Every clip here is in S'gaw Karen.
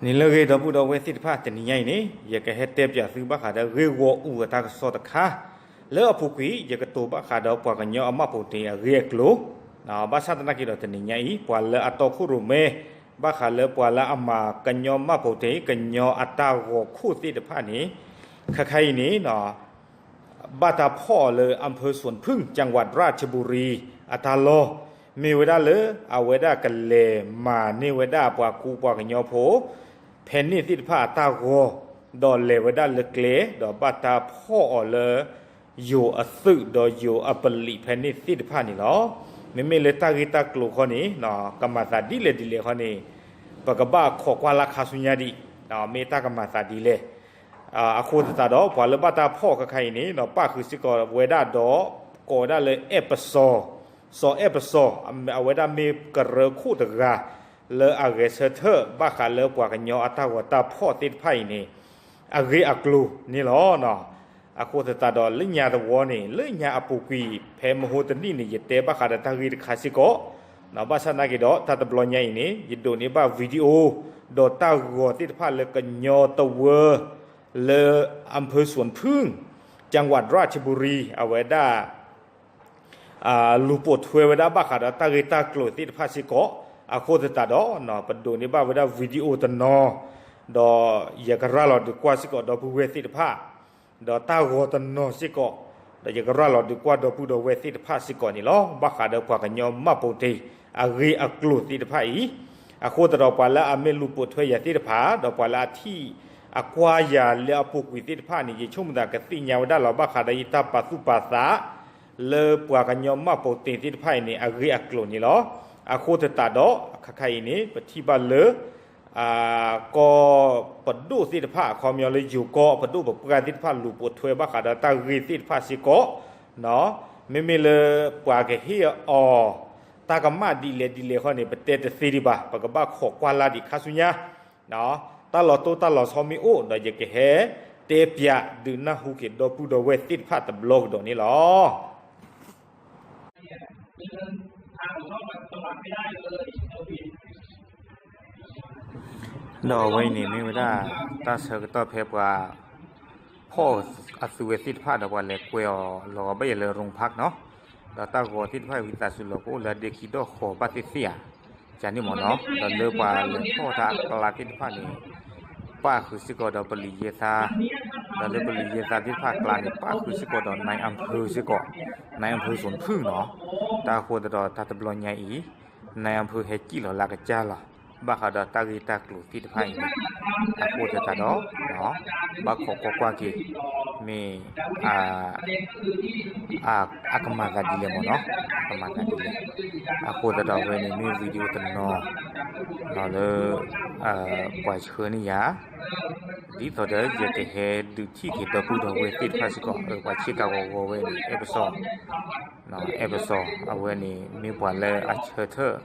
နံၤလၢအဂ့ၤ ဒီပုၢ်ဒီဝဲၢ်သ့ၣ်တဖၣ်, တနံၤညါအံၤန့ၣ် ယကဟဲတဲပၠးသုဘၣ်ဃးဒီးဂ့ၢ်ဂီၢ်အူအတၢ်ကစီၣ်တခါ, လၢအပူၤကွံာ် ယကတိၤဘၣ်ဃးဒီးပှၤကညီအမှတ်ပုံတင်အဂ့ၢ်အကျိၤ, ဘၣ်ဆၣ်သနာ်က့ဒီးတနံၤညါအံၤ ပှၤလၢအတီခိၣ်ရိၣ်မဲ ဘၣ်ဃးလၢပှၤလၢအမၤကညီမှတ်ပုံတင် ကညီအတၢ်ဂီၤခိၣ်သ့ၣ်တဖၣ်န့ၣ်, ခဲခါအံၤန့ၣ် ဘၣ်တၢ်ဖီၣ်အီၤလၢ อำเภอสวนผึ้ง จังหวัดราชบุรี အတၢ်လီၢ်, မ့ၢ်ဝဲဒၣ်လၢ အဝဲဒၣ်ကလဲၤမၤန့ၢ်ဝဲဒၣ်ပှၤကူပှၤကညီဖိ ဖဲန့ၣ်သ့ၣ်တဖၣ်အတၢ်ဂီၤ, ဒီးလဲၤဝဲဒၣ်လၢကျဲ ဒီးဘၣ်တၢ်ဖီၣ်အီၤလၢ ယိၤအသုးဒီးယိၤအပလံးဖဲန့ၣ်သ့ၣ်တဖၣ်န့ၣ်လီၤ. မ့မ့ၢ်လၢတၢ်ဂ့ၢ်တၢ်ကျိၤခီန့ၣ် ကမၤသးဒ်လဲၣ်ဒ်လဲၣ်ခီန့ၣ် ပကဘၣ်ခိးကွၢ်လၢ်ခါဆူညါဒံး, မ့ၢ်တၢ်ကမၤသးဒ်လဲၣ်. အဃိသတးဒီး ပှၤလၢဘၣ်တၢ်ဖီၣ်ခဲခါအံၤန့ၣ် ပၣ်ဃုာ်စ့ၢ်ကီးဝဲဒၣ်ဒီး ကိးဝဲဒၣ်လၢ အဲၣ်ပစီၤ, စီၤအဲၣ်ပစီၤ, အဝဲဒၣ်မ့ၢ်ကရၢခိၣ်တဂၤ လၢအဂဲၤဆၢထၢၣ်ဘၣ်ဃးလၢပှၤကညီအတၢ်ဂီၤတၢ်ဖီၣ်သ့ၣ်တဖၣ်အံၤန့ၣ် အဂ့ၢ်အကျိၤန့ၣ်လီၤ. အဃိသတးဒီး လၢညါသဝီန့ၣ် လၢညါအပူၤကွံာ် ဖဲမဟိတနံၣ်န့ၣ် ယတဲဘၣ်ဃးဒီးတၢ်ဂ့ၢ်တခါစ့ၢ်ကီး, ဘၣ်ဆၣ်သနာ်က့ဒီး တၢ်တဘျီညါအံၤန့ၣ် ယဒိးန့ၢ်ဘၣ် video ဒီးတၢ်ဂီၤသ့ၣ်တဖၣ်လၢကညီတဝၢ လၢ อำเภอสวนผึ้ง จังหวัดราชบุรี အဝဲဒၣ် လူၤပိာ်ထွဲဝဲဒၣ်ဘၣ်ဃးဒီးတၢ်ဂ့ၢ်တၢ်ကျိၤသ့ၣ်တဖၣ်စ့ၢ်ကီး, အဃိသတးဒီး ပဒိးန့ၢ်ဘၣ်ဝဲဒၣ် video တနီၤ, ဒီးယကရၤလီၤဒုးကွၢ်စ့ၢ်ကီးဒီပုၢ်ဝဲၢ်သ့ၣ်တဖၣ်, ဒီးတၢ်ဂီၤတနီၤစ့ၢ်ကီး, ဒီးယကရၤလီၤဒုးကွၢ်ဒီပုၢ်ဒီဝဲၢ်သ့ၣ်တဖၣ်စ့ၢ်ကီးန့ၣ်လီၤ. ဘၣ်ဃးဒီးပှၤကညီမှတ်ပုံတင် အဂ့ၢ်အကျိၤသ့ၣ်တဖၣ်အံၤ, အဃိသတးဒီး ပှၤလၢအမ့ၢ်လူၤပိာ်ထွဲယၤသ့ၣ်တဖၣ် ဒီးပှၤလၢအထံၣ်အကွၢ်ယၤလၢအပူၤကွံာ်သ့ၣ်တဖၣ်န့ၣ် ယဆိကမိၣ်သးကသ့ၣ်ညါဝဲဒၣ်လီၤ ဘၣ်ဃးဒီးယတၢ်ပာ်သူၣ်ပာ်သး လၢပှၤကညီမှတ်ပုံတင်သ့ၣ်တဖၣ်အံၤန့ၣ် အဂ့ၢ်အကျိၤန့ၣ်လီၤ. အဃိသတးဒီး အခါခါအံၤန့ၣ် ပထံၣ်ဘၣ်လၢ ကီၢ်ပဒိၣ်သ့ၣ်တဖၣ် အခီပညီလၢယိၤကီၢ်ပဒိၣ်ပပှၢ်သ့ၣ်တဖၣ် လူၤပိာ်ထွဲဘၣ်ဃးဒီးတၢ်ဂ့ၢ်သ့ၣ်တဖၣ်စ့ၢ်ကီး, မ့မ့ၢ်လၢပှၤကဟ့ၣ်အီၤ တၢ်ကမၣ်ဒ်လဲၣ်ဒ်လဲၣ်ခီန့ၣ် ပတဲတသ့ဒံးဘၣ်, ပကဘၣ်ခိးကွၢ်လၢ်ဒံးခါဆူညါ, တၢ်လီၤတိၢ်တၢ်လီၤဆီမ့ၢ်အိၣ်ဒီး ယကဟဲတဲပၠးဒုးနၢ်ဟူက့ၤဒီပုၢ်ဒီဝဲၢ်သ့ၣ်တဖၣ်တဘျီကဒီးန့ၣ်လီၤ. ဒီးအဝဲအံၤန့ၣ်မ့ၢ်ဝဲဒၣ် တၢ်ဆၢကတီၢ်ဖဲပှၤဖီၣ်အသုဝဲသ့ၣ်တဖၣ်ဒီး ပှၤလဲၤကွဲအီၤလီၤဂီၤဘၣ်ယဲလၢ โรงพัก နီၤ, ဒီးတၢ်ဂီၤသ့ၣ်တဖၣ်ဝံသးစူၤလီၤကအိၣ်လၢအဒ့ခံဒီၣ်ဃီၤဘၣ်သ့ၣ်သ့ၣ်ဧါ, ကန့ၣ်မ့ၢ်နီၤ, ဒီးလၢပှၤလဲၤဖီၣ်တၢ်အကျါသ့ၣ်တဖၣ်န့ၣ် ပၣ်ဃုာ်စ့ၢ်ကီးဒီးပလံၤယဲၢ်သါ, ဒီးလၢပလံၤယဲၢ်သါသ့ၣ်တဖၣ်အကျါန့ၣ် ပၣ်ဃုာ်စ့ၢ်ကီးဒီး นายอำเภอ စ့ၢ်ကီး, นายอำเภอสวนผึ้ง နီၤ, တၢ်အဃိသတးဒီးတၢ်တဘျီညါအံၤ นายอำเภอ ဟဲစံၣ်လီၤလၢအကစၢ်လီၤ, ဘၣ်ဃးဒီးတၢ်ဂ့ၢ်တၢ်ကျိၤသ့ၣ်တဖၣ်အံၤန့ၣ်, အဃိသတးဒီး ဘၣ်ခိးကွၢ်ကွၢ်က့ၤ, မ့ၢ် အကမၤသးဒ်လဲၣ်မ့ၢ်နီၤ, အကမၤသးဒ်လဲၣ်, အဃိသတးဒီးအဝဲန့ၣ်မ့ၢ် video တနီၤ လၢ ပှၤဆှၢန့ၢ်ယၤ, ဒ်သိးဒီးယကဟဲဒုးထံၣ်က့ၤဒီပုၢ်ဒီဝဲၢ်သ့ၣ်တဖၣ်စ့ၢ်ကီး, ပှၤဆ့ကၤဂီၤဂီၤဝဲန့ၣ် အဲၣ်ပစီၤ, အဲၣ်ပစီၤ အဝဲန့ၣ် မ့ၢ်ပှၤလၢအဆၢထၢၣ်,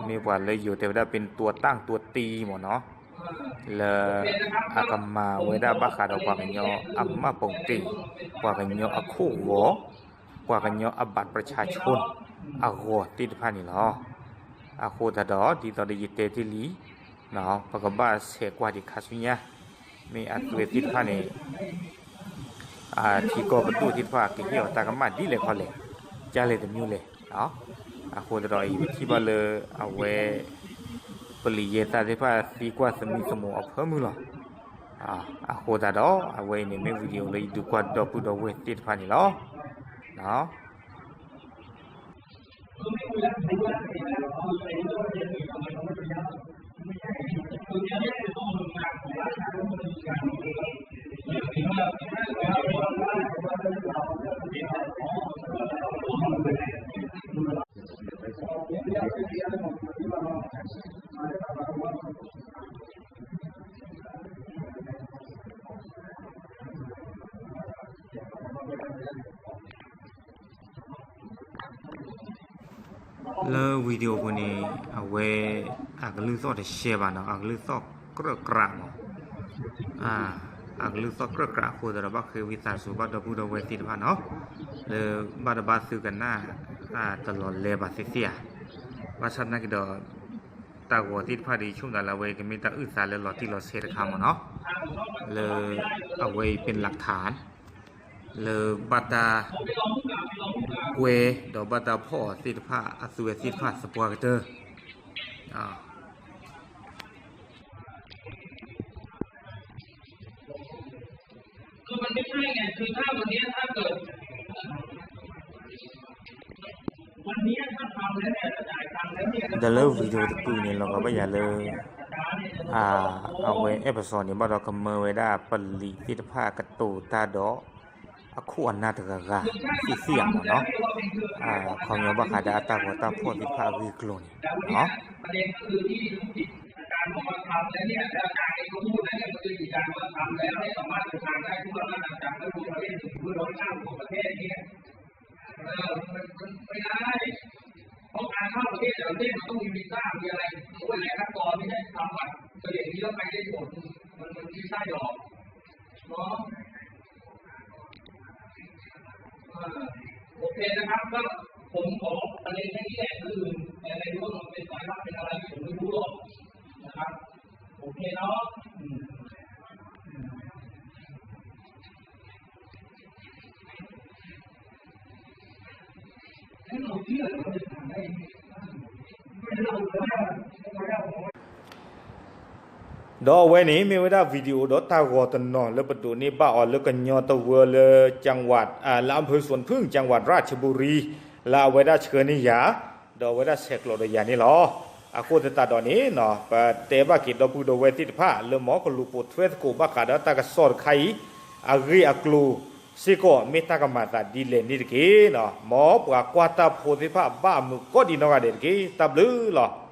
မ့ၢ်ပှၤလၢယိၤတဲဝဲဒၣ် เป็นตัวตั้งตัวตี မ့ၢ်နီၤ လၢအကမၤဝဲဒၣ်ဘၣ်ဃးဒီးပှၤကညီအမှတ်ပုံတင်, ပှၤကညီအခိၣ်ဂီၤ, ပှၤကညီအ บัตรประชาชน အဂီၤသ့ၣ်တဖၣ်န့ၣ်လီၤ. အဃိသတးဒီး ဒ်သိးဒီးယတဲတ့ၢ်လံ, ပကဘၣ်ဆဲးကွၢ်ဒံးခါဆူညါ, မ့ၢ်အသုဝဲသ့ၣ်တဖၣ်န့ၣ် ထံကီၢ်ပဒိၣ်သ့ၣ်တဖၣ် ကဟ့ၣ်အီၤတၢ်ကမၣ်ဒ်လဲၣ်ခီလဲၣ်, ကလဲၣ်တမံၤလဲၣ်. အဃိသတးဒီး ယကထံၣ်ဘၣ်လၢအဝဲ ပလံၤယဲၢ်သါသ့ၣ်တဖၣ်သံကွၢ်သမံသမိးအဖၢမုၢ်လီၤ. အဃိသတးဒီး အဝဲအံၤန့ၣ်မ့ၢ် video လၢယဒုးကွၢ်ဒီပုၢ်ဒီဝဲၢ်သ့ၣ်တဖၣ်န့ၣ်လီၤ. လၢ video ပူၤန့ၣ် အဝဲ အကလုၢ်သီၣ်တရှဲဘၣ်နီၤ, အကလုၢ်သီၣ်ကြၢးကြးမး, အကလုၢ်သီၣ်ကြၢးကြးအဃိသတးဒီး ဘၣ်ဃ့ဝံသးစူၤဘၣ်ဒီပုၢ်ဒီဝဲၢ်သ့ၣ်တဖၣ်နီၤ, လၢဘၣ်တဘၣ်သုကနၣ် တလီၤလဲၤဘၣ်သ့ၣ်သ့ၣ်ဧါ, ဘၣ်ဆၣ်သနာ်က့ဒီး တၢ်ဂီၤသ့ၣ်တဖၣ်ဒီး ယဆိကမိၣ်သးလၢအဝဲအံၤကမ့ၢ်တၢ်အုၣ်သးလၢလီၤတံၢ်လီၤဆဲးတခါမ့ၢ်နီၤ, လၢအဝဲအံၤ ပၣ်လၢခၣ် လၢဘၣ်တၢ်ကွဲဒီးဘၣ်တၢ်ဖီၣ်အီၤသ့ၣ်တဖၣ် အသုဝဲသ့ၣ်တဖၣ်သပှၢ်ကတၢၢ် ဒီးလၢ video တပူၤန့ၣ် လီၤဂာ်ဘၣ်ယၤလၢ အဝဲအဲၣ်ပစီန့ၣ် ဘၣ်ဒီးကမၢဝဲဒၣ်ပလံၤသ့ၣ်တဖၣ်ကတိၤတၢ်ဒီး အခိၣ်အနၢ်တဂၤဂၤသ့ၣ်သ့ၣ်ဧါမ့ၢ်နီၤ, ခီပညီဘၣ်ဃးဒီးအတၢ်ဂီၤတၢ်ဖီၣ်သ့ၣ်တဖၣ်အဂ့ၢ်အကျိၤန့ၣ် โอเคนะครับ ก็ผมขอประเด็นแค่นี้แหละ เรื่องอื่นจะไปร่วมเป็นสายลับเป็นอะไรผมไม่รู้หรอกนะครับ โอเคเนาะ ဒီးအဝဲန့ၣ်မ့ၢ်ဝဲဒၣ် video ဒီးတၢ်ဂီၤတနီၤလၢပဒိးန့ၢ်ဘၣ်အီၤလၢကညီတဝၢလၢ จังหวัด လၢ อำเภอสวนผึ้ง จังหวัดราชบุรี လၢအဝဲဒၣ်ဆှၢန့ၢ်ယၤ ဒီးအဝဲဒၣ်ဆဲးကျိးဒီးယၤန့ၣ်လီၤ. အဃိသတးဒီးန့ၣ် ပတဲဘၣ်က့ၤဒီပုၢ်ဒီဝဲၢ်သ့ၣ်တဖၣ်လၢမ်ကလူၤပိာ်ထွဲသကိးဘၣ်ဃးဒီးတၢ်ကစီၣ်တခါအံၤ အဂ့ၢ်အကျိၤစ့ၢ်ကီးမ့ၢ်တၢ်ကမၤသးဒ်လဲၣ်န့ၣ်တက့ၢ်. မ်ပှၤကွၢ်တၢ်ဖိသ့ၣ်တဖၣ်ဘၣ်အမုာ်ကိးဒံးနီၢ်ဂၤဒဲးတက့ၢ်. တၢ်ဘျုးလီၤ.